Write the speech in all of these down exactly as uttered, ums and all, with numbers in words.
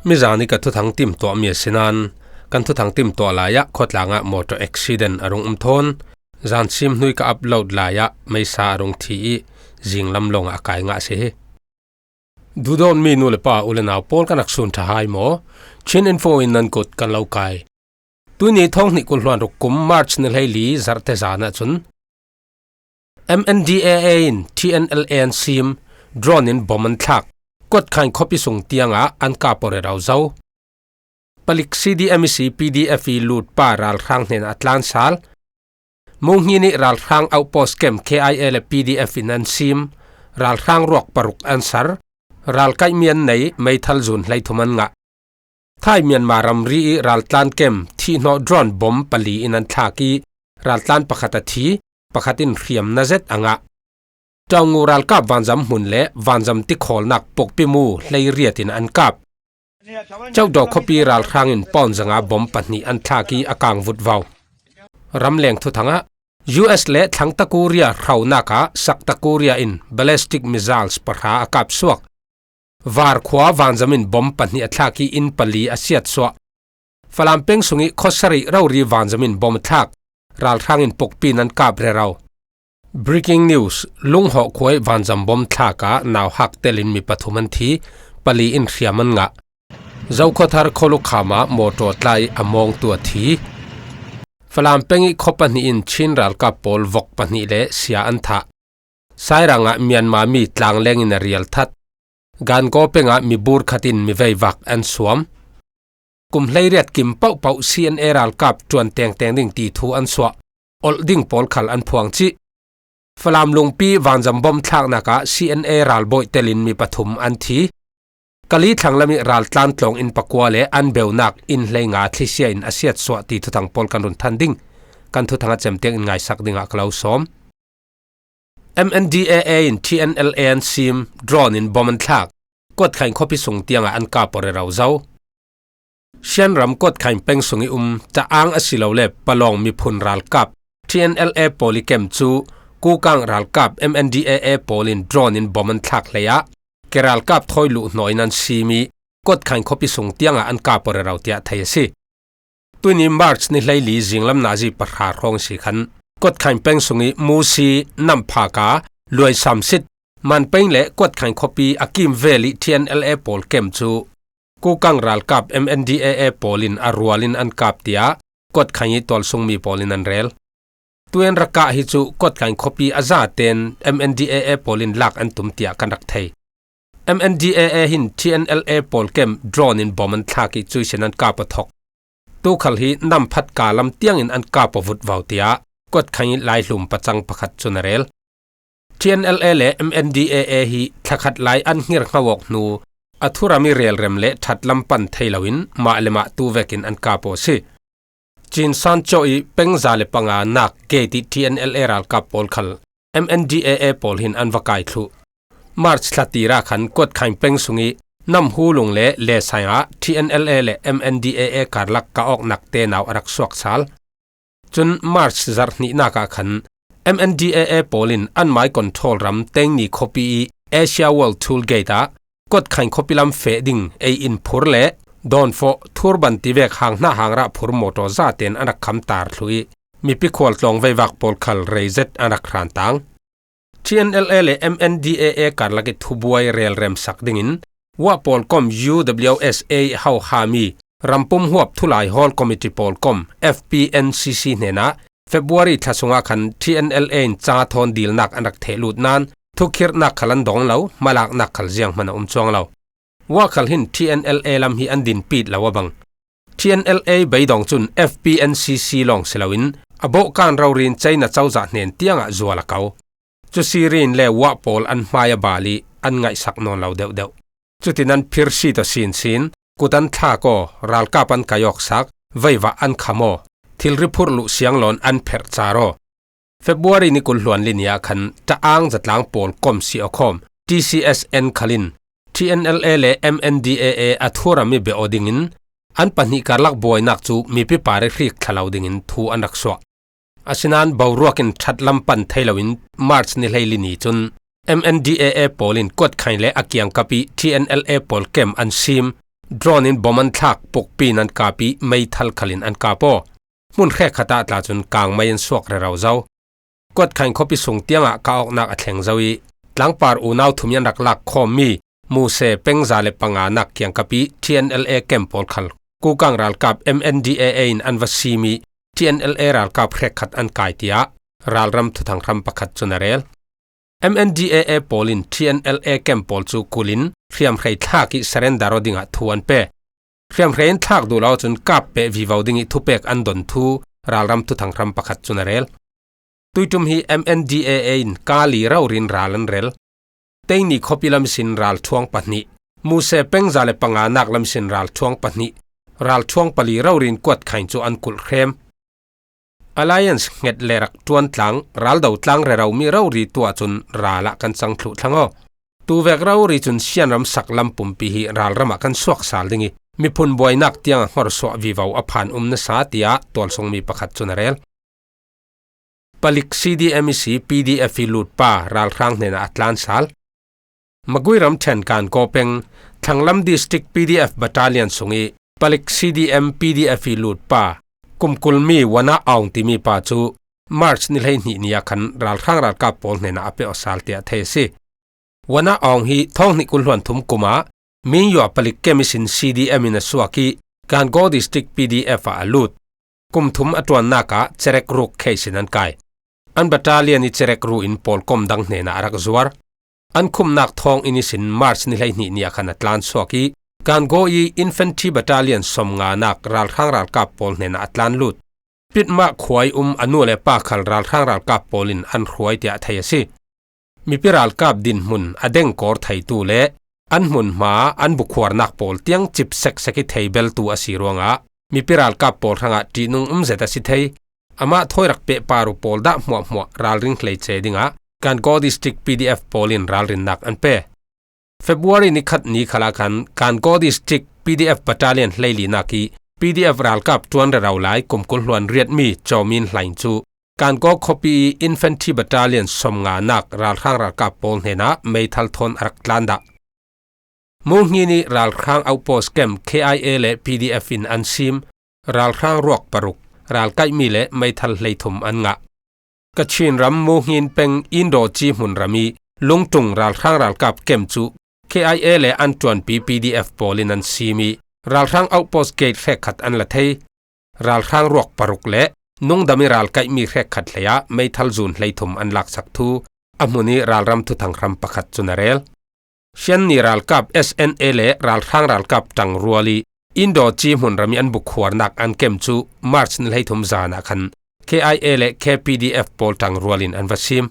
Mizani ka thuthang timtuah mi a si nan, kan thuthang timtuah lai-ah khuatlangah motor accident a rung um thawn, zan sim hnui ka upload lai-ah meisa a rung thi ih zinglam lawngah a kai ngah si hi. Duhdawt mi nu le pa u le nau pawl kan rak sun ṭha hai maw? Chin Info in nan kut kan lo kai. Tuni thawng hnih kul hluan ruk kum March ni hleili Zarhte zan ah cun M N D A A in T N L A an sim, drone in bom an thlak, Kotkhang khuapi sung tiangah an kap aw rero zo. Palik C D M i si P D F i lutpa ralhrang hnenah a tlansal. Munghi nih ralhrang outpost camp K I A le P D F in an sim, ralhrang ruak paruk an sar, ralkaihmi an nei, meithal zun hleithum an ngah. Thai Myanmar ramri ih raltlan camp thihhnawh drone bom pali in an thlak ih raltlan pakhat a thi, pakhat in hriamna zet a ngah. Taungu ralkap vanzam hmun le vanzam tikhawlnak pukpi mu hleiriat in an kap. Caudaw khuapi ralhrang in pawn zanga bom pahnih an thlak ih a kang vut vau. Ramleng thuthangah U S le Thlangta Korea hronak ah Sakta Korea in ballistic missiles pahra a kap suak. Var khua vanzam in bom pahnih a thlak ih inn pali a siatsuah. Falam peng sungih khuasarih rori vanzam in bom a thlak, ralhrang in pukpi in an kap rero. Breaking news, Lunghawh khua ih vanzam bom thlak ah nauhak telin mi pathum an thi, pali in hriam an ngah. Zokhawthar khualukham ah motor tlai a mawngtu a thi. Falam peng ih khua pahnih in Chin ralkap pawl vok pahnih le sia an thah. Sairang ah Myanmar mi tlangleng in a rial that. Gangaw peng ah mi bur khat in mi veivak an suam. Kum hleiriat kim pohpoh C N A ralkap ṭuan tengteng ding ti thu an suah. Olh ding pawl khal an phuang cih. Falam Lungpi vanzam bom thlaknak ah C N A ralbawi telin mi pathum an thi. Kali thlanglam ih raltlan tlawng inn pakua le an beunak inn hleinga thlisia in a siatsuah ti thuthang pawl kan run than ding. Kan thuthang a cem tiang in ngaisak dingah ka lo sawm. M N D A A in T N L A an sim, drone in bom an thlak, Kotkhang khuapi sung tiangah an kap aw rero zo. Shan ram Kotkhang peng sung ih um, Taang a si lo le Palawng miphun ralkap T N L A pawl ih kem cu Kukang ralkap M N D A A pawl in drone in bom an thlak hleiah, ke ralkap thawi luh hnaw in an sim ih, Kotkhang khuapi sung tiangah an kap aw rero tiah thei a si. Tuni March ni hleili zinglam nazi pahra hrawng si khan Kotkhang peng sung ih Musi, Namphaka, Luaisamsit, Manpeng le Kotkhang khuapi a kimvel ih T N L A pawl kem cu Kukang ralkap M N D A A pawl in a rual in an kap tiah Kotkhang ih tualsung mi pawl in an rel. Tuin rakah hi cu Kotkhang khuapi a zaten M N D A A pawl in lak an tum tiah kan rak thei. M N D A A hin T N L A pawl kem drone in bom an thlak ih cuih sin an kap aw thok. Tukhal hi Namphatka lam tiangin an kap aw vut vau tiah Kotkhang ih laihlum pacang pakhat cun a rel. T N L A le M N D A A hi thlakhat lai an hngerhnga awk hnu a thuram ih relrem le ṭhat lam pan thei loin mah le mah tu vekin an kap aw a si. Chin San Caw ih peng za le panga nak gate ih T N L A ralkap pawl khal M N D A A pawl hin an va kai thluh. March thla tirah khan Kotkhang peng sung ih Namhulung le Lesai ah T N L A le M N D A A karlak ka awknak tenau a rak suak sal. Cun March zarh hnihnak ah khan M N D A A pawl in an mai control ram Tengni khuapi ih Asia World Toll Gate ah Kotkhang khuapi lam feh ding ei in phur le dawnfawh thurban tivek hang hnah hang rah phur mawtaw zaten an rak khamtar thluh ih mipi khualtlawng veivak pawl khal reizet an rak hrantang. T N L A le M N D A A karlak ih thubuai relrem sak dingin Wah pawl kom U W S A hauhami rampum huap thulai hawl committee pawl kom F P N C C hnenah February thla sungah khan T N L A in ca thawn dilnak an rak thehlut nan thukhirhnak khal an dong lo, hmalaknak khal zianghman a um cuang lo. Wah khal hin T N L A lam hi an dinpit lo a bang. T N L A beidawng cun F P N C C lawng si loin a bawhkan rori in China cozah hnen tiangah zual a ko. Cu Syria in le Wah pawl an hmai a bal ih an ngaihsak nawn lo deuhdeuh. Cutin an phirsi tawh sinsin, kut an thlak aw, ralkap an kai awk sak, veivah an kham aw, thilri phurh luh sianglawn an pherh car aw. February ni kul hluan li ni ah khan Taang zatlang pawl kom si aw khawm T C S N khal in T N L A le M N D A A a thuram ih beh aw dingin an pahnih karlak buainak cu mipi par ih hrik thla lo dingin thu an rak suah. Asinain boruak in ṭhat lam pan thei loin March ni hleili ni cun M N D A A pawl in Kotkhang le a kiangkap ih T N L A pawl kem an sim, drone in bom an thlak, pukpi in an kap ih meithal khalin an kap aw. Hmun hrekkhat ah tla cun kangmei an suak rero zo. Kuat Khaing khuapi sung tiangah kah awknak a thleng zo ih, tlangpar unau thum ih an rak lak khawmmi Muse peng za le panganak kiangkap ih T N L A camp pawl khal Kukang ralkap M N D A A in an va sim ih, T N L A ralkap hrekkhat an kai, tiah ralram thuthang hram pakhat cun a rel. M N D A A pawl in T N L A camp pawl cu kulh in hriamhrei thlak ih surrender aw dingah thu an pe. Hriamhrei an thlak duh lo ahcun kap peh vivo ding ih thupek an don thu ralram thuthang hram pakhat cun a rel. Tuiṭum hi M N D A A in kali rori in ral an rel. Teini khuapi lam sin ralṭhuang pahnih, Muse peng za le panganak lam sin ralṭhuang pahnih, ralṭhuang pali rori in Kuat Khaing cu an kulh hrem. Alliance hnget le rak ṭuan tlang, raldo tlang rero mi rori tu ahcun ral ah kan cang thluh thlang aw. Tuvek rori cun Shan ram sak lam pumpi hi ralram ah kan suak sal ding ih, miphun buainak tiang a hngorsuah vivo a phan um nasa, tiah tualsungmi pakhat cun a rel. Palik C D M ihsi P D F ih lutpa ralhrang hnenah a tlan sal. Magui ramṭhen Kankaw peng Thanglam District P D F Battalion sungih Palik C D M P D F ih lutpa kumkulmi Wana Aung timi pa cu March ni hleihnih ni ah khan ralhrang ralkap pawl hnenah a pe aw sal, tiah thei a si. Wana Aung hi thawng hnih kul hluan thum kum ah Mingyua palik kem ihsin C D M in a suak ih Kankaw District P D F ah a lut. Kum thum a ṭuannak ah Cerek Ruk khe ihsin an kai. An battalion ih Cerek Ruk in pawlkom dang hnenah a rak zuar. An khumnak thawng inn ihsin March ni hleihnih ni ah khan a tlan suak ih Kankaw ih Infantry Battalion sawmnganak ralhrang ralkap pawl hnenah a tlan lut. Pitmah khua ih um a nu le pa khal ralhrang ralkap pawl in an hruai, tiah thei a si. Mipi ralkap dinhmun a dengkawr theitu le an hmunhma an bukhuarnak pawl tiang cip seksek ih theibeltu a si ruangah mipi ralkap pawl hrangah ṭihnung um zet a si thei. Amah thawi rak pehpar uh pawl dah hmuahhmuah ralring hleice dingah Kankaw District P D F pawl in ralrinnak an pe. February ni khat ni khalah khan Kankaw District P D F Battalion hleilinak ih P D F ralkap ṭuan rero lai kum kul hluan riatmi Cawmin Hlaing cu Kankaw khuapi ih Infantry Battalion sawmnganak ralhrang ralkap pawl hnenah meithal thawn a rak tlan dah. Munghin ih ralhrang outpost camp K I A le P D F in an sim, ralhrang ruak paruk, ralkaihmi le meithal hleithum an ngah. Kachin ram Munghin peng Indoci hmunram ih Lungtung ralhrang ralkap camp cu K I A le an ṭuanpi P D F pawl in an sim ih ralhrang outpost gate hrekkhat an la thei. Ralhrang ruak paruk le nungdam ih ralkaihmi hrekkhat hleiah meithal zun hleithum an laksak thu a hmun ih ralram thuthang hram pakhat cun a rel. Shan ni ralkap S N A le ralhrang ralkap ṭangrual ih Indoci hmunram ih an bukhuarnak an camp cu March ni hleithum zan ah khan K I A le K P D F pawl ṭangrual in an va sim.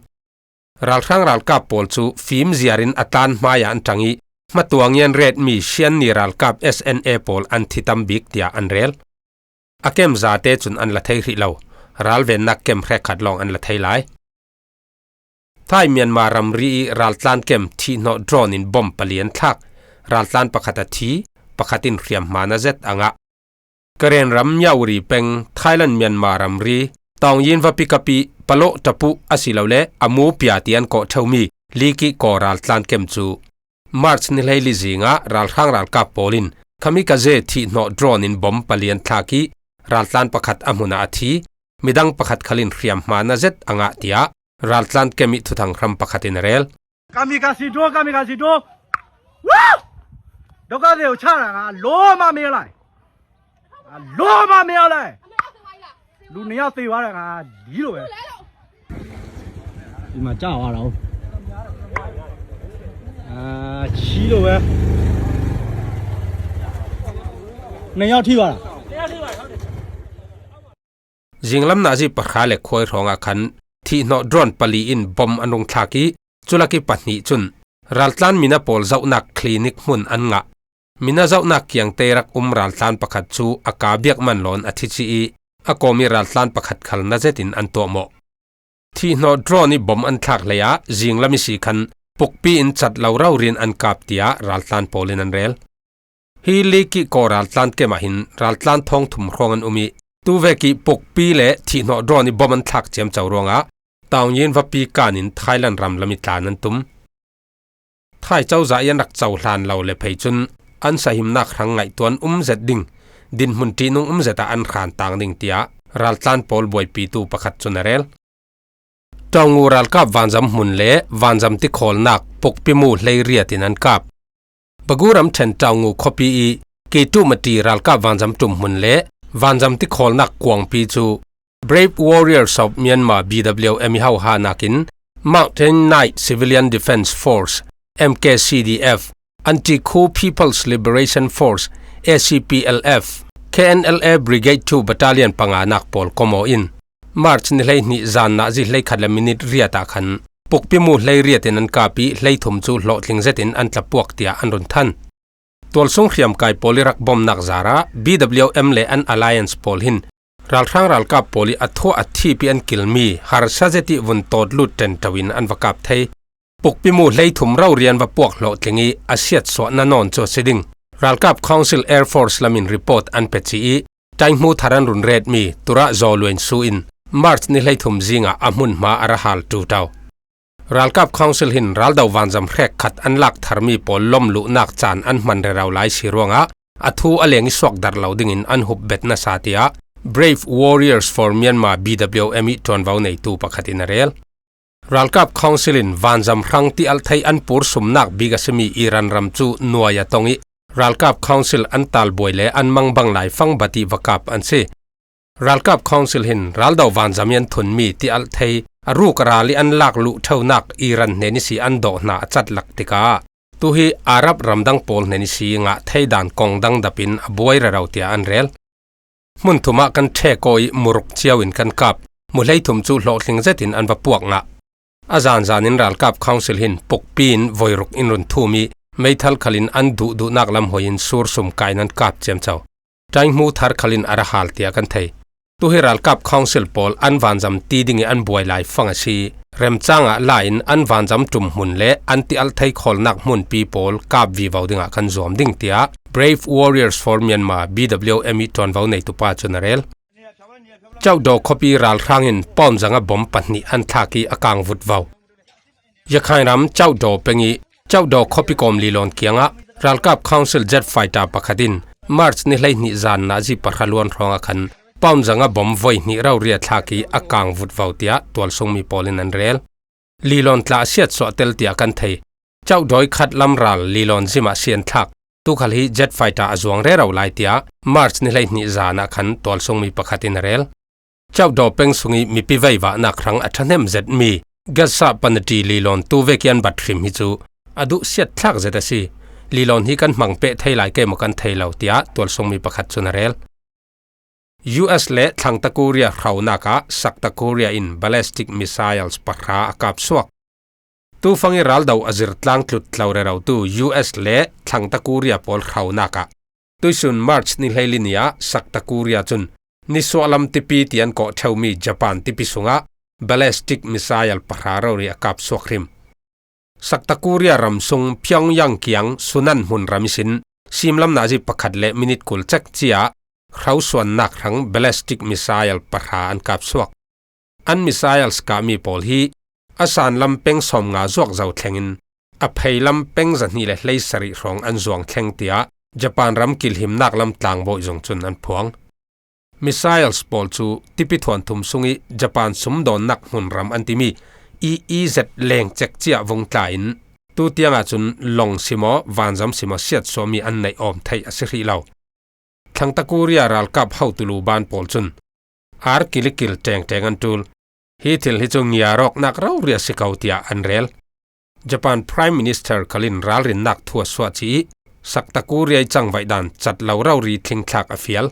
Ralhrang ralkap pawl cu fim ziar in a tlan hmaiah an ṭang ih hmatuang ih an retmi Shan ni ralkap S N A pawl an thi tam bik, tiah an rel. A camp zate cun an la thei hrih lo, ralvennak camp hrekkhat lawng an la thei lai. Thai Myanmar ramri ih raltlan camp thihhnawh drone in bomb pali an thlak. Raltlan pakhat a thi, pakhat in hriamhma na zet a ngah. Karen ram Myawaddy peng Thailand Myanmar ramri Taungyin vapi kap ih Palo Tapu asilole Amu Pia ti an kawh ṭheumi Likikaw raltlan camp cu March ni hleili zingah ralhrang ralkap pawl in kamikaze thihhnawh drone in bomb pali an thlak ih raltlan pakhat a hmun ah a thi, midang pakhat khal in hriamhma na zet a ngah, tiah raltlan camp ih thuthang hram pakhat in a rel. Kamikaze drone, kamikaze drone. Woo! ဒုက္ခသည်ကိုချတာက လုံးဝမင်းအောင်လှိုင်။ အာ လုံးဝမင်းအောင်လှိုင်။ လူနှစ်ယောက်သေသွားတယ်က ဒီလိုပဲ။ ဒီမှာကျသွားတာဟုတ်။ အာ ချီလို့ပဲ။ နှစ်ယောက်ထိသွားတာ။ Zinglam nazi pahra le khuai hrawngah khan thihhnawh drone pali in bomb an rung thlak ih, culak ih pahnih cun raltlan mina pawl zohnak clinic hmun an ngah. Mina zohnak kiangte rak um raltlan pakhat cu a ka biakman lawn a thi cih ih, a kawm ih raltlan pakhat khal na zetin an tuahmawh. Thihhnawh drone ih bomb an thlak hleiah zinglam ihsi khan pukpi in cat lo rori in an kap, tiah raltlan pawl in an rel. Hi Likikaw raltlan camp ah hin raltlan thawng thum hrawng an um ih, tuvek ih pukpi le thihhnawh drone ih bomb an thlak ciamco ruangah Taungyin vapi kan in Thailand ram lam ih tlan an tum. Thai cozah ih an rak cohlan lo le phei cun an sahimnak hrang ngaihtuan um zet ding, dinhmun ṭihnung um zet ah an hran tang ding, tiah raltlan pawl buaipitu pakhat cun a rel. Taungu ralkap vanzam hmun le vanzam tikhawlnak pukpimu hleiriat in an kap. Bagu ramṭhen Taungu khuapi i Ketumati ralkap vanzam ṭum hmun le vanzam tikhawlnak kuangpi cu Brave Warriors of Myanmar, B W M i hohanak in Mountain Knight Civilian Defence Force, M K C D F, Anti-Coup People's Liberation Force, A C P L F, K N L A Brigade two Battalion panganak pawl komaw in March ni hleihnih zan nazi hleikhat le minit riat ah khan pukpimu hleiriat in an kap i hleithum cu hlawhtling zetin an tlapuak tiah an run than. Tualsung hriamkai pawl i rak bomnak zarah B W M le an alliance pawl hin ralhrang ralkap pawl i a thuah a thip i an kilmi harsa zet i vun tawt lut ṭenṭo in an va kap thei. Pukpimu hleithum rori an va puak hlawhtling i a siatsuahna nawn cu a si ding. Ralkap Council Air Force lam in report an pe ci i, ṭaihmu thar an run retmi Tura Zaw Luain Su in March ni hleithum zingah a hmunhma a ra hal ṭuṭau. Ralkap Council hin raldo vanzam hrekkhat an lak tharmi pawl lawm luhnak caan an hman rero lai si ruangah a thu a leng i suak darh lo dingin an hup bet nasa, tiah Brave Warriors for Myanmar, B W M i ṭuanvo neitu pakhat in a rel. Ralkap Council in vanzam hrang tialh thei an pursumnak bik a simi Iran ram cu nuai a tong i, Ralkap Council an talbuai le an mangbang laifang bat i va kap an si. Ralkap Council hin raldo vanzam i an thunmi tialh thei a ruk a ral i an lak luh ṭheunak Iran hnen i si an dawh hna a cat lak tikah tu hi Arab ramdang pawl hnen i si ngah thei dan kong dang dap in a buai rero, tiah an rel. Hmun thum ah kan ṭhek aw i muruk cio in kan kap. Mu hleithum cu hlawhtling zetin an va puak ngah. A zanzan in ralkap Council hin pukpi in voiruk in run thum i meithal khal in an duhduhnak lam hoi in sursum kai in an kap ciamco. Ṭaihmu thar khal in a ra hal tiah kan thei. Tu hi ralkap Council pawl an vanzam ti ding i an buai laifang a si. Remcang ah la in an vanzam ṭum hmun le an tialh thei khawlnak hmunpi pawl kap vivo dingah kan zuam ding, tiah Brave Warriors for Myanmar, B W M i ṭuanvo neitu pa cun a rel. Chaudaw khuapi ralhrang in pawmzang a bom pahnih an thlak i a kang vutvo. Yakhain ram Chaudaw peng i Chaudaw khuapi kawm Lilawn kiangah ralkap Council jet fighter pakhat in March ni hleihnih zan nazi pahra luan hrawng ah khan pawmzang a bom voi hnih rori a thlak i a kang vutvo, tiah tualsungmi pawl in an rel. Lilawn tla a siatsuah tel tiah kan thei. Chaudawi khat lam ral Lilawn zim ah si an thlak. Tu khal hi jet fighter a zuang rero lai, tiah March ni hleihnih zan ah khan tualsungmi pakhat in a rel. Chaudaw peng sung i mipi veivahnak hrang a ṭhahnem zetmi Gasa Panati Lilawn tu vek i an bat hrim hi cu a duh siat thlak zet a si. Lilawn hi kan hmang peh thei lai, kei maw kan thei lo, tiah tualsungmi pakhat cun a rel. U S le Thlangta Korea hronak ah Sakta Korea in ballistic missiles pahra a kap suak. Tufang i raldo a zir tlang tlut tlo rerotu U S le Thlangta Korea pawl hronak ah tuisun March ni hleili ni ah Sakta Korea cun nisuahlam tipi ti an kawh ṭheumi Japan tipi sungah ballistic missile pahra rori a kap suak hrim. Sakta Korea ram sung Pyongyang kiang Sunan hmunram ihsin simlam nazi pakhat le minit kul cek cia hrosuannak hrang ballistic missile pahra an kap suak. An missiles kahmi pawl hi a sanlam peng sawmnga zuak zo thlengin a pheilam peng zahnih le hleisarih hrawng an zuang thleng, tiah Japan ram kilhimnak lam tlangbawi zung cun an phuang. Missiles pawl cu tipi thuanthum sung i Japan sumdawnnak hmunram an timi E E Z leng cek cia vung tla in tu tiang ahcun long simaw vanzam simaw siatsuahmi an neih awm theih a si hrih lo. Thlangta Korea ralkap hotu luban pawl cun ar kilikil ṭengṭeng an ṭul. Hi thil hi cu ngiarawknak rori a si ko, tiah an rel. Japan Prime Minister khal in ralrinnak thu a suah ci i Sakta Korea i cangvaih dan cat lo rori thlingthlak a fial.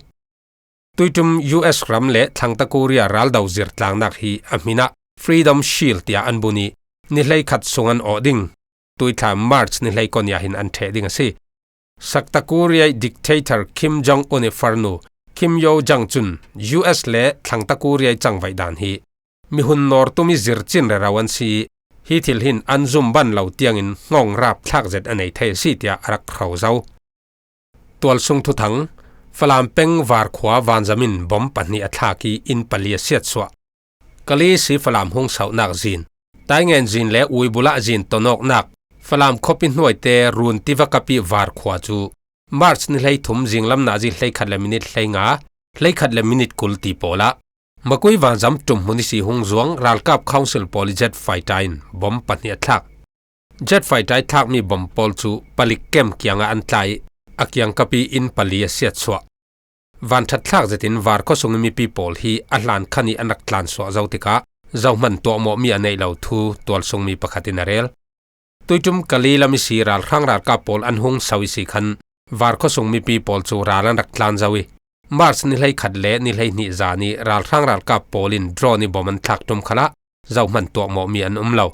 Tuiṭum U S ram le Thlangta Korea raldo zirtlangnak hi a hmin ah Freedom Shield tiah an bun i ni hleikhat sung an awh ding. Tuithla March ni hleikua ni ah hin an ṭheh ding a si. Sakta Korea i dictator Kim Jong Un i farnu Kim Yo Jong cun U S le Thlangta Korea i cangvaih dan hi mihun nawr tum i zircin rero an si i hi thil hin an zum ban lo tiangin hngawng rap thlak zet a nei thei a si, tiah a rak hro zo. Tualsung thuthang. Falam peng Varkhua vanzam in bom pahnih a thlak i inn pali a siatsuah. Kalisi Falam hung sauhnak zin, Taingen zin le Uibulah zin tonawknak Falam khuapi hnuaite run tiva kapih Varkhua cu March ni hleithum zinglam nazi hleikhat le minit hleinga, hleikhat le minit kul ti pawlah Makui vanzam ṭum hmun ihsi hung zuang ralkap council pawl i jet fighter in bomb pahnih a thlak. Jet fighter i thlakmi bomb pawl cu palik camp kiangah an tla i a kiangkapi inn pali a siatsuah. Van ṭhat thlak zetin Var khuasung i mipi pawl hi a hlan khan i an rak tlansuah zo tikah zohman tuahmawhmi a neih lo thu tualsungmi pakhat in a rel. Tuiṭum Kali lam ihsi ralhrang ralkap pawl an hung so ihsi khan Var khuasung mipi pawl cu ral an rak tlan zo i March ni hleikhat le ni hleihnih zan i ralhrang ralkap pawl in drone i bomb an thlak ṭum khalah zohman tuahmawhmi an um lo.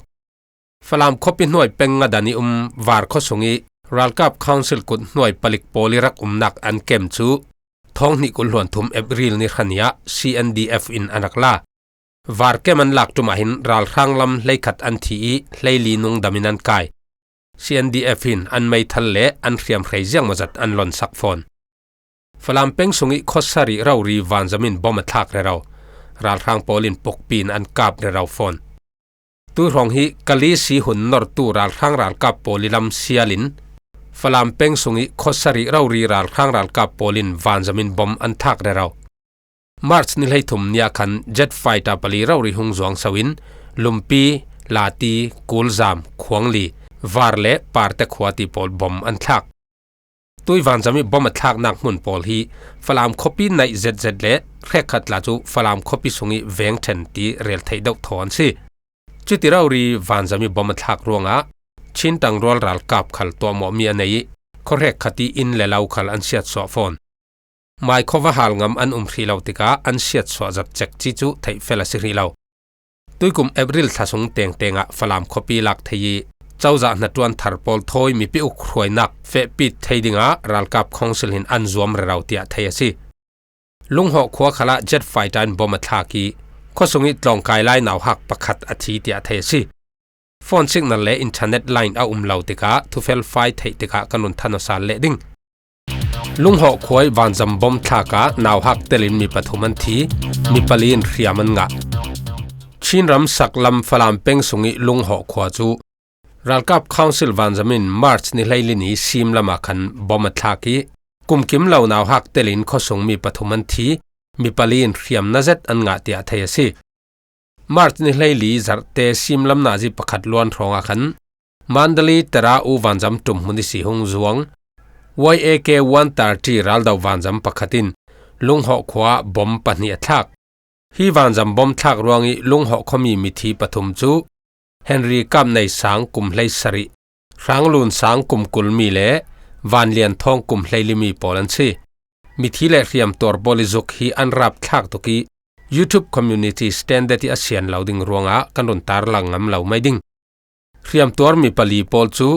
Falam khuapi hnuai peng ngadan i um Var khuasung i ralkap council kut hnuai palik pawl i rak umnak an camp cu thawng hnih kul hluan thum April ni hra ni ah C N D F in an rak la. Var camp an lak ṭum ah hin ralhrang lam hleikhat an thi i hleili nung dam in an kai. C N D F hin an meithal le an hriamhrei ziangmawzat an lonsak fawn. Falam peng sung i khuasarih rori vanzam in bomb a thlak rero. Ralhrang pawl in pukpi in an kap rero fawn. Tuihrawng hi Kali si hun nortu ralhrang ralkap pawl i lam sial in Falam peng sung i khuasarih rori ralhrang ralkap pawl in vanzam in bomb an thlak rero. March ni hleithum ni ah khan jet fighter pali rori hung zuang so in Lumpi, Lati, Kulzam, Khuangli, Var le Parte khua ti pawl bomb an thlak. Tui vanzam i bomb a thlaknak hmun pawl hi Falam khuapi naih zetzet le hrekkhat tla cu Falam khuapi sung i veng ṭhen ti rel theih deuh thaw an si. Cuti rori vanzam i bomb a thlak ruangah Chin tangrual ralkap khal tuahmawhmi a nei i khuahrekkhat i inn le lo khal an siatsuah fawn. Mai khuava hal ngam an um hrih lo tikah an siatsuah zat cekci cu theihfel a si hrih lo. Tuikum April thla sung tengteng ah Falam khuapi lak thei i cozah hnaṭuan thar pawl thawi mipi uk hruainak fehpit thei dingah ralkap council hin an zuam rero tiah thei a si. Lunghawh khua khalah jet fighter in bomb a thlak i khuasung i tlawngkai lai nauhak pakhat a thi tiah thei a si. Phone signal le internet line a um lo tikah thufel fai theih tikah kan run than aw sal leh ding. Lunghawh khua i vanzam bomb thlak ah nauhak telin mi pathum an thi, mi pali in hriam an ngah. Chin ram saklam Falam peng sung i Lunghawh khua cu ralkap council vanzam in March ni hleili ni sim lamah khan bomb a thlak i kumkim lo nauhak telin khuasung mi pathum an thi, mi pali in hriamnazet an ngah tiah thei a si. March ni hleili zarhte simlam nazi pakhat luan hrawngah khan Mandalay Tara U vanzam ṭum hmun ihsi hung zuang Y A K one thirty raldo vanzam pakhat in Lunghawh khua bomb pahnih a thlak. Hi vanzam bomb thlak ruang i Lunghawh khuami mithi pathum cu Henry Kapnei sang kum hleisarih, Hranglun sang kum kulmi le Vanlian Thawng kum hleilimi pawl an si. Mithi le hriamtuar pawl i zuk hi an rap thlak tuk i YouTube community standard i a sian lo ding ruangah kan run tarlang ngam lo mai ding. Hriamtuar mi pali pawl cu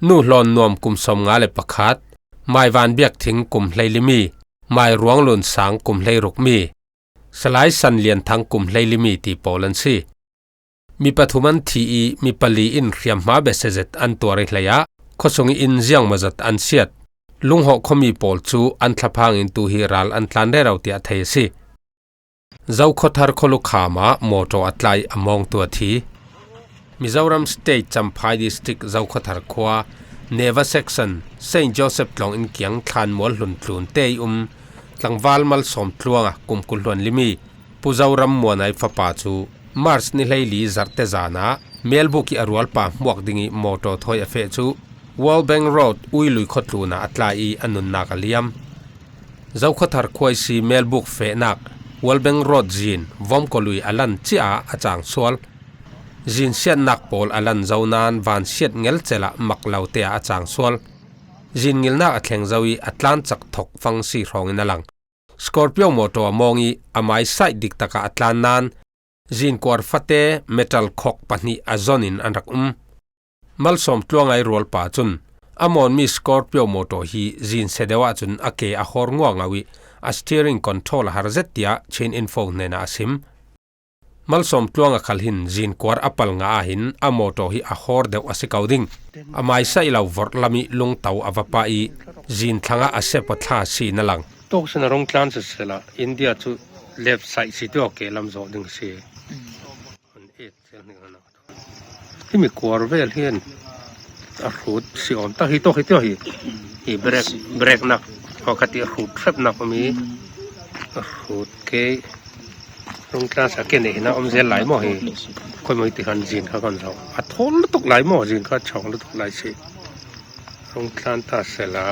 Nu Hlawn Nuam kum sawmnga le pakhat, Mai Van Biak Thing kum hleilimi, Mai Ruang Lun Sang kum hleirukmi, Salai San Lian Thang kum hleilimi ti pawl an si. Mi pathum an thi i mi pali in hriamhma besia zet an tuar i hleiah khuasung i inn ziangmawzat an siat. Lunghawh khuami pawl cu an thlaphang in tu hi ral an tlan rero tiah thei a si. Zokhawthar khualukham ah mawtaw a tlai a mawngtu a thi. Mizoram State Champhai District Zokhawthar khua Neva Section Saint Joseph tlawng in kiang thlanmual hlun tlunte i um tlangval Malsawm tluang a kum kul hluan limi Pu Zoram Muanai fapa cu March ni hleili zarhte zan ah Melbuk i a rualpa hmuak ding i mawtaw thawi a feh cu World Bank Road Uilui khuatlun ah a tlai i a nunnak a liam. Zokhawthar khua ihsi Melbuk fehnak World Bank Road zin vomkaw lui a lan ciah a cang sual. Zin siatnak pawl a lan zo nain van siat ngelcel ah mak lo te ah a cang sual. Zin ngilnak a thleng zo i a tlan cak thok fangsi hrawngin a lang. Scorpio mawtaw a mawng i a maisaih dik takah a tlan nain zin kuar fate metal khok pahnih a zon in an rak um. Malsawm tluangai rualpa cun a mawnmi Scorpio mawtaw hi zin se deuh ahcun a ke a hawr nguangau i a steering control a har zet tiah Chin Info hnenah a sim. Malsawm tluang a khal hin zin kuar a pal ngah ahhin a mawtaw hi a hawr deuh a si ko ding. A maisaih lo vorh lam i lungto a va pah i zin thlangah a sep aw thla si na lang. Tawk sin a rung tlan sisela India cu left side si tu a ke lam zawh ding si. Himi kuar vel hian a hrut si awm tak hi tawk hi tio hi. I brake, brake nak, aw kha ti a hrut hrep nak a mi. A hrut kei. Rungtlan sa ke nei hina om zel lai maw hi. Khoi maw hi ti han zin kha kan zau. A thawl lutuk lai maw, zin kha chawng lutuk lai si. Rungtlan ta sela.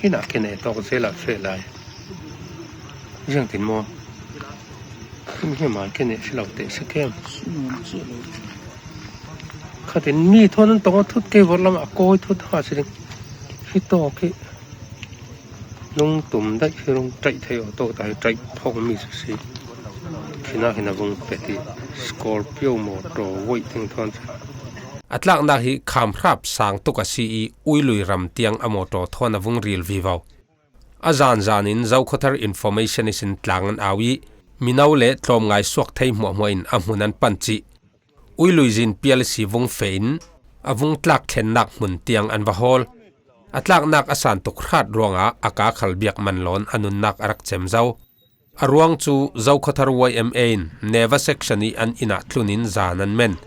Hina ke nei tawk zel a fe lai. Ziang tin maw. Him him a ke nei si lo te si kem. Khatin mi thawn an tawng a thut kei vawr lam a kawi thut ha si ding. Hi tawk hi. Lungtum daih hi rung taih thei aw tawk ta hi taih phawk mi si si. Khina khina vung pe ti. Scorpio mawtaw voih teng thawn si. A tlaknak hi kham hrap sang tuk a si i Uilui ram tiang a mawtaw thawn a vung ril vivo. A zan zanin Zokhawthar Information ihsin tlang an au i mino le tlawmngai suak thei hmuahhmuah in a hmun an pan cih. Uilui zin pial si vung fe in a vung tlak thlennak hmun tiang an va hawl. A tlaknak a san tuk hrat ruangah a ka khal biak man lawn a nunnak a rak cem zo. A ruang cu Zokhawthar Y M A in Neva Section i an inn ah tlun in zan an men.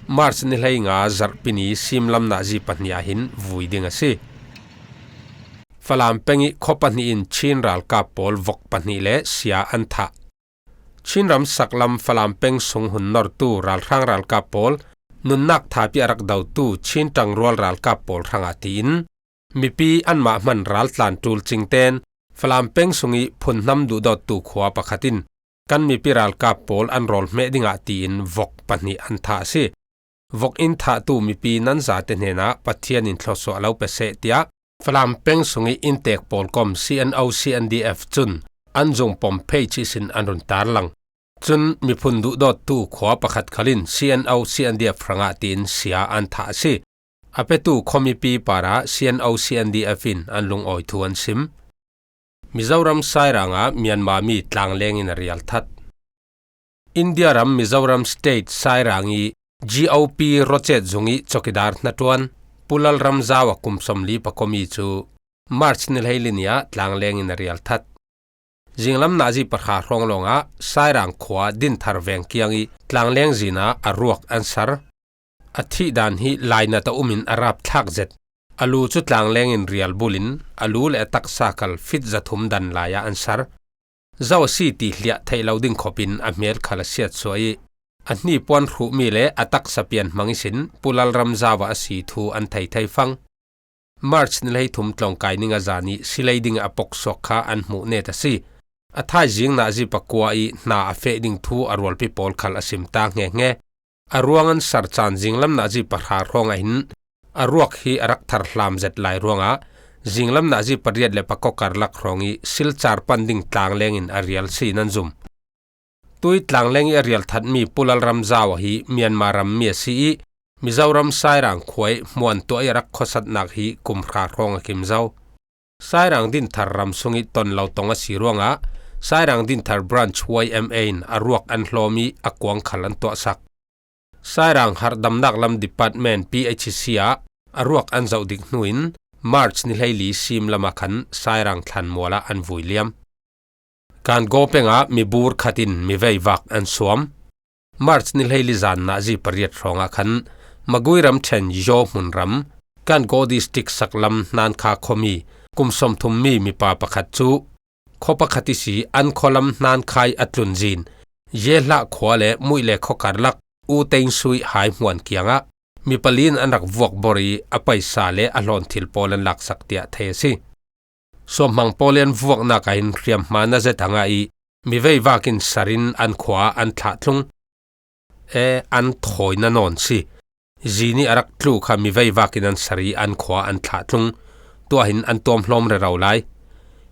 March ni hleinga zarhpi ni simlam nazi pahnih ah hin vui ding a si. Falam peng i khaw pahnih in Chin ralkap pawl vok pahnih le sia an thah. Chin ram saklam Falam peng sung hun nortu ralhrang ralkap pawl nunnak thapi a rak dotu Chin ṭangrual ralkap pawl hrangah tiin mipi anmah hman raltlan ṭul cingten Falam peng sung i phunhnam duhdawttu khua pakhat in kan mipi ralkap pawl an rawl hmeh dingah tiin vok pahnih an thah a si. Vok in thahtu mipi nan zate hnenah Pathian in thlawsuah lo pe seh tiah Falam peng sung i inntek pawl kom C N O C N D F cun an zung pom phei cih sin an run tarlang. Cun miphun duhdawttu khua pakhat khal in C N O C N D F hrangah tiin sia an thah a si. A petu khuamipi parah C N O C N D F in an lungawi thu an sim. Mizoram Sairang ah Myanmar mi tlangleng in a rial that. India ram Mizoram State Sairang i G O P Rochette zung i chowkidar hnaṭuan Pu Lalramzau a kum sawmli pakua mi cu March ni hleili ni ah tlangleng in a rial that. Zinglam nazi pahra hrawng lawngah Sairang khua Dinthar veng kiang i tlangleng zin ah a ruak an sar. A thih dan hi lainat a um in a rapthlak zet. A lu cu tlangleng in rial bulin a lu le a taksa khal fit zathum dan lai ah an sar. Zo a si ti hliah theih lo ding khop in a hmel khal a siatsuah i a hnipuan hruhmi le a taksa pian hmang ihsin Pu Lalramzau ah a si thu an thei thei fang. March ni hleithum tlawngkai ning a zan i silei ding a poksuak kha an hmuh net a si. A thaizing nazi pakua i hna a feh ding thu a rualpi pawl khal a sim ta hngehnge. A ruang an sar caan zinglam nazi pahra hrawng ah hin a ruak hi a rak thar hlam zet lai ruangah zinglam nazi pariat le pakua karlak hrawng i Silchar pan ding tlangleng in a rial si nan zum. Tui tlangleng i a rial thatmi Pu Lalramzau hi Myanmar rammi a si i Mizoram Sairang khua i hmuan tuah i a rak khuasatnak hi kum hra hrawng a kim zo. Sairang Dinthar ram sung i ton lo tong a si ruangah Sairang Dinthar Branch Y M A in a ruak an hlawm i a kuang khal an tuahsak. Sairang harhdamnak lam department P H C ah a ruak an zoh dik hnu in March ni hleili sim lamah khan Sairang thlanmual ah an vui liam. Kangaw pengah mibur khat in miveivak an suam. March ni hleili zan nazi pariat hrawngah khan Magui ramṭhen Yaw hmunram Kangaw district saklam Hnankha khuami kum sawmthum mi mipa pakhat cu khaw pakhat ihsi an khualam Hnankha i a tlunzin Yehlah khua le Muih le khuakarlak U Tein Sui hai hmuan kiangah mi pali in an rak vuak bor i a paisa le a hlawn thil pawl an laksak tiah thei a si. Suamhmang pawl i an vuaknak ah hin hriamhma na zet a ngah i miveivak in sar in an khua an thlah thlung. E, an thawi na nawn si. Zin i a rak tlu kha miveivak in an sar i an khua an thlah thlung. Tuah hin an tuamhlawm rero lai.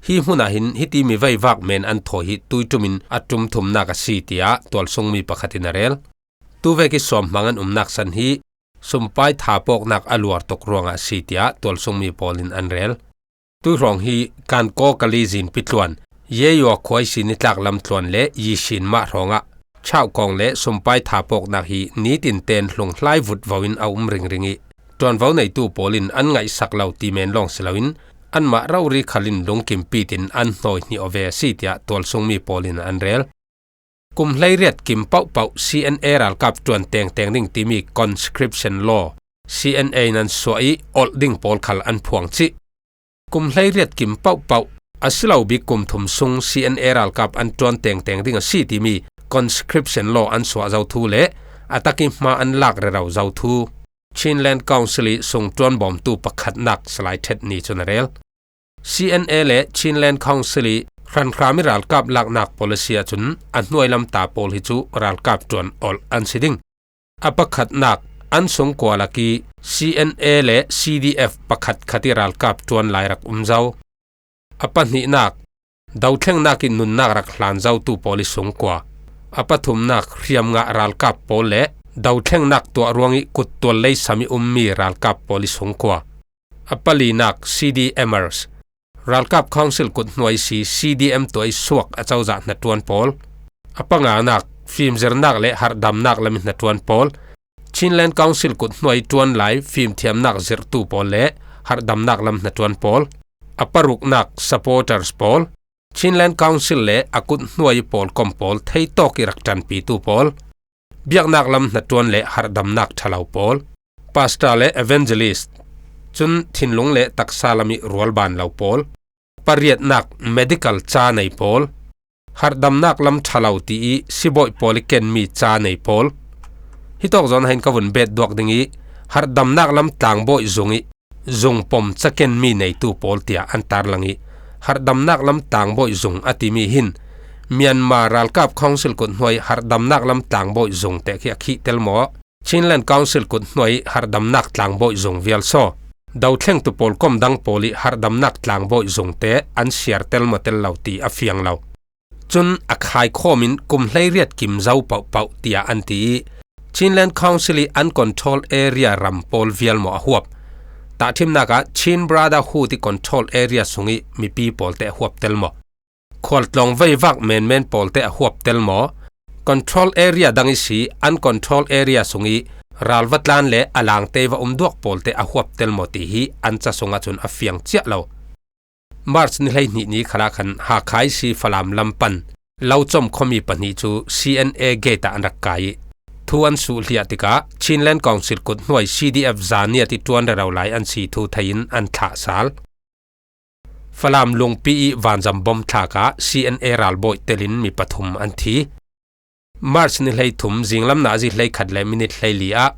Hi hmun ah hin hiti miveivak men an thawi hi tuiṭum in a ṭum thumnak a si, tiah tualsungmi pakhat in a rel. Tuvek i suamhmang an umnak san hi sumpai thapawknak a luar tuk ruangah a si, tiah tualsungmi pawl in an rel. Tuihrawng hi Kangaw kali zinpi tluan, Yeyua khua ihsi nitlak lam tluan le Yisin mah hrawngah chauhkawng le sumpai thapawknak hi nitin ten hlung hlai vutvo in a um ringring i ṭuanvo neitu pawl in an ngaihsak lo ti men lawng si loin anmah rori khal in lungkim pitin an hnawi hnih aw ve a si, tiah tualsungmi pawl in an rel. Kum hleiriat kim pohpoh C N A ralkap ṭuan tengteng ding timi conscription law C N A in an suah ih olh ding pawl khal an phuang cih. Kum hleiriat kim pauhpauh a si lo bik kum thum sung C N A ralkap an ṭuan tengteng ding a si timi conscription law an suah zo thu le a tak ih hma an lak rero zo thu Chinland Council ih sungṭuan bawmtu pakhatnak Salai Ṭhet Ni cun a rel. C N A le Chinland Council ih hranhram ih ralkap laknak policy ahcun a hnuai lam ta pawl hi cu ralkap ṭuan olh an si ding. A pakhatnak, an sungkua lak ih C N A le C D F pakhatkhat ih ralkap ṭuan lai rak um zo. A pahnihnak, dothlengnak ih nunnak rak hlan zotu pawl ih sungkua. A pathumnak, hriamngah ralkap pawl le dothlengnak tuah ruangih kuttual lei sam ih ummi ralkap pawl ih sungkua. A palinak, C D Mers, ralkap council kut hnuai si C D M tuah ih suak a cozah hnaṭuan pawl. A panganak, fimzirnak le harhdamnak lam ih hnaṭuan pawl. Chinland Council kut hnuai ṭuan lai fimthiamnak zirhtu pawl le harhdamnak lam hnaṭuan pawl. A paruknak, supporters pawl. Chinland Council le a kut hnuai ih pawlkom pawl theitawk ih rak ṭanpitu pawl. Biaknak lam hnaṭuan le harhdamnak ṭhalo pawl. Pastor le evangelist, cun thinlung le taksa lam ih rualban lo pawl. Pariatnak, medical ca nei pawl. Harhdamnak lam ṭhalo ti ih sibawi pawl ih kenmi ca nei pawl. Hitawk zawn ah hin ka vun bet duak ding ih harhdamnak lam tlangbawi zung ih zung pom ca kenmi neitu pawl tiah an tarlang ih harhdamnak lam tlangbawi zung a timi hin Myanmar ralkap council kut hnuai harhdamnak lam tlangbawi zung te khi a khih tel maw? Chinland Council kut hnuai harhdamnak tlangbawi zung vial saw? Dothlengtu pawlkom dang pawl ih harhdamnak tlangbawi zung te an siar tel maw tel lo ti a fiang lo. Cun a khaikhawm in kum hleiriat kim zo pohpoh tiah an ti ih Chinland Council ih uncontrolled area ram pawl vial maw a huap? Tahṭhimnak ah Chin Brotherhood ih controlled area sungih mipi pawl te a huap tel maw? Khualtlawng veivak menmen pawl te a huap tel maw? Controlled area dang ihsi uncontrolled area sungih ral va tlan le a langte va um duak pawl te a huap tel maw ti hi an ca sungah cun a fiang ciah lo. March ni hleihnih ni khalah khan Hakha ihsi Falam lam pan lo com khuami pahnih cu C N A gate ah an rak kai ih thu an suhliah tikah Chinland Council kut hnuai C D F zaniat ih ṭuan rero lai an si thu thei in an thlah sal. Falam Lungpi ih vanzam bom thlak ah C N A ralbawi telin mi pathum an thi. March ni hleithum zinglam nazi hleikhat le minit hleili ah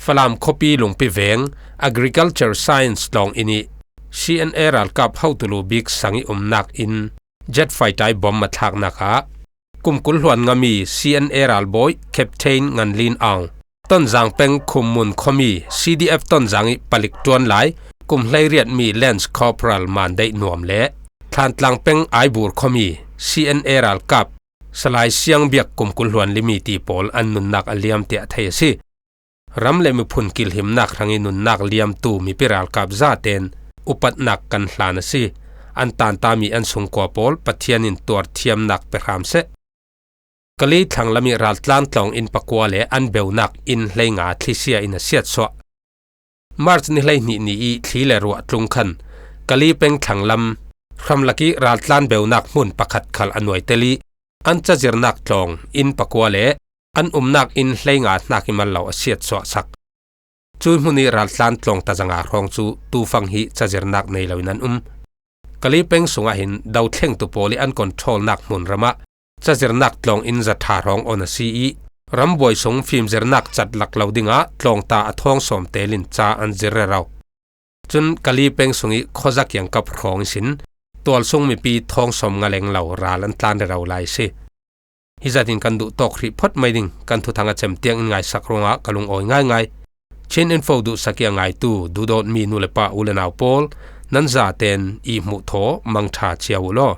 Falam khuapi Lungpi veng Agriculture Science tlawng inn ih C N A ralkap hotu lu bik sang ih umnak inn jet fighter ih bom a thlaknak ah kum kul hluan ngami C N A ralbawi Captain Ngan Lin Aung, Tonzang peng Khummun khuami C D F Tonzang ih palik ṭuan lai kum hleiriatmi Lance Corporal Man Deih Nuam le Thlantlang peng Aibur khuami C N A ralkap Salai Siang Biak kum kul hluan limi ti pawl an nunnak a liam tiah thei a si. Ram le miphun kilhimnak hrangih nunnak liamtu mipi ralkap zaten upatnak kan hlan a si. An tantami an sungkua pawl Pathian in tuarthiamnak pe hram seh. Kali thlanglam ih raltlan tlawng inn pakua le an beunak inn hleinga thlisia in a siatsuah. March ni hleihnih ni ih thli le ruah tlung khan Kali peng thlanglam hramlak ih raltlan beunak hmun pakhat khal a nuaitel ih an cazirnak tlawng inn pakua le an umnak inn hleinga hnak ih mal lo a siatsuahsak. Cui hmun ih raltlan tlawng tazanga hrawng cu tufang hi cazirnak nei loin an um. Kali peng sungah hin dothlengtu pawl ih an controlnak hmun ramah cazirnak tlawng inn zaṭha hrawng on a si ih rambuai sung fimzirnak cat lak lo dingah tlawngta a thawng sawm telin ca an zir rero. Cun Kali peng sungih khuaza kiangkap hrawng ihsin tualsung mipi thawng sawm nga leng lo ral an tlan rero lai a si. Hi zatin kan duh tawk hrih phawt mai ding kan thuthang a cem tiang in ngaisak ruangah ka lungawi ngaingai. Chin Info duhsak ih a ngaitu duhdawtmi nu le pa u le nau pawl nan zaten ih hmuh thaw mangṭha cia uh law.